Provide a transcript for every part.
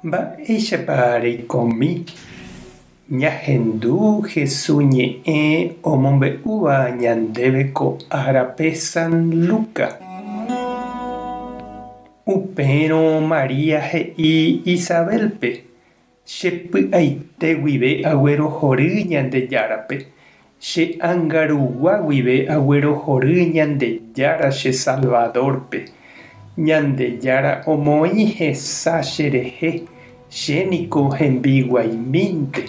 Mba'éichapa reikomi. Ñahendu Hesu ñe'ẽ omombe'úva ñandéve ko árape San Luca. Upérõ María he'i Isabelpe, Che py'aite guive aguerohory Ñandejárape, che ánga rugua guive aguerohory Ñandejára che Salvadórpe. Ñandejára omoĩ hesa cherehe, che niko hembiguaimínte.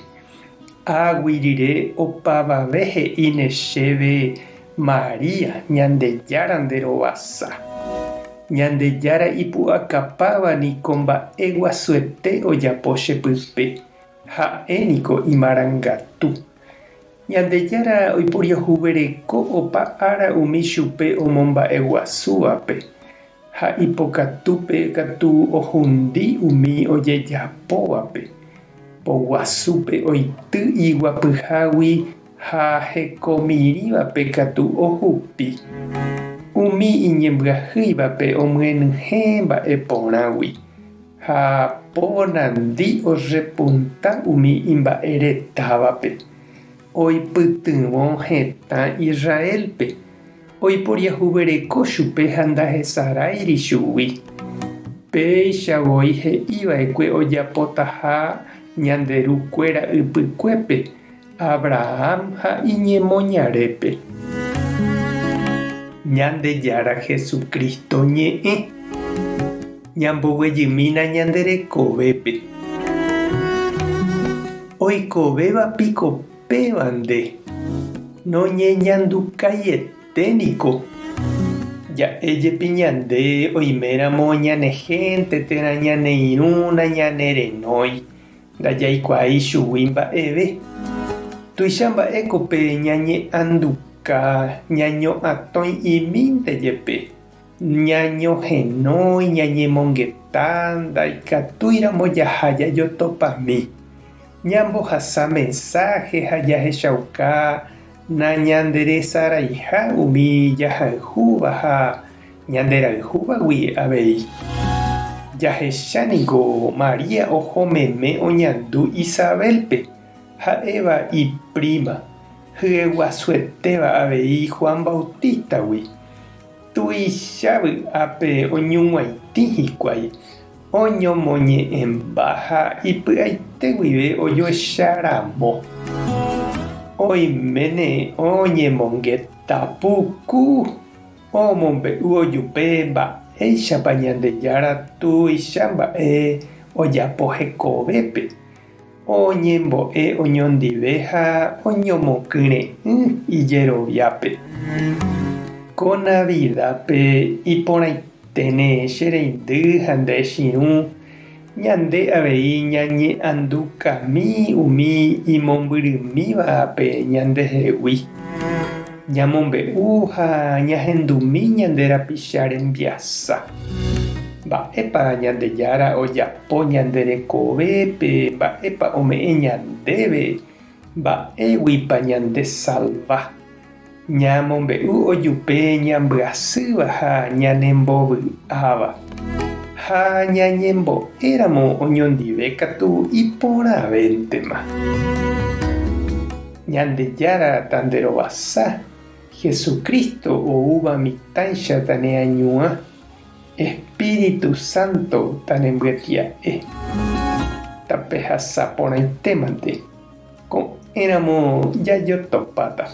Águi rire opavave he'íne chéve María, Ñandejára nde rovasa. Ñandejára ipu'akapáva niko mba'e guasuete ojapo che pype, ha'e niko imarangatu. Ñandejára oiporiahuvereko opa ára umi chupe omomba'eguasúvape, ha ipokatúpe katu ohundi umi ojejapóvape. Poguasúpe oity iguapyhágui Ha hekomirĩvape katu ohupi. Umi iñembyahýivape omyenyhẽ mba'e porãgui, ha po nandi orrepunta umi imba'e retávape. Oipytyvõ hetã Israélpe, oiporiahuvereko chupe ha ndahesaráiri chugui. Péicha voi he'i va'ekue ojapotaha ñande ru kuéra ypykuépe, Abraham ha iñemoñarépe. Ñandejára Jesucristo ñe'ẽ. Ñamboguejymína ñande rekovépe. Oikovéva piko péva nde? Noñeñandukaiete niko. Ja'e jepi ñande oiméramo ñane hénte térã ñane irũ nañanerenói. Ndajaikuaái chugui mba'eve. Tuicha mba'éko pe ñañe'anduka ñaño'atõi'imínte jepe, ñañohenói, ñañemongeta, ndaikatúiramo jaha jajotopami, ñambohasa mensáhe ha jahechauka nañanderesaraiha umi jahayhúva ha Ñanderayhúvagui avei. Jahecha niko María oho meme oñandu Isabélpe, ha'éva ipríma, hyeguasuetéva avei Juan Bautístagui. Tuicha vy'ápe oñug̃uaitĩ hikuái, oñomoñe'ẽmba ha ipy'aite guive ojoecha ramo. Oiméne oñemongeta puku. Omombe'u ojupe mba'éichapa Ñandejára tuicha mba'e ojapo hekovépe, oñembo'e oñondive ha oñomokyre'ỹ ijeroviápe. Ko Navidápe iporãiténe che reindy ha nde chirũ, ñande avei ñañe'andukami umi imombyrymívape ñandehegui. Ñamombe'u ha ñahendumi ñande rapicha rembiasa. Mba'épa Ñandejára ojapo ñande rekovépe, mba'épa ome'ẽ ñandéve, mba'éguipa ñandesalva. Ñamombe'u ojupe ñambyasýva ha ñanembovy'áva. Ha ñañembo'éramo oñondive katu iporãvéntema. Ñandejára tanderovasa, Jesucristo oúva mitãicha taneañuã, Espíritu Santo tanembyetia'e. Tapehasa porãitémante. Ko'ẽramo jajotopáta.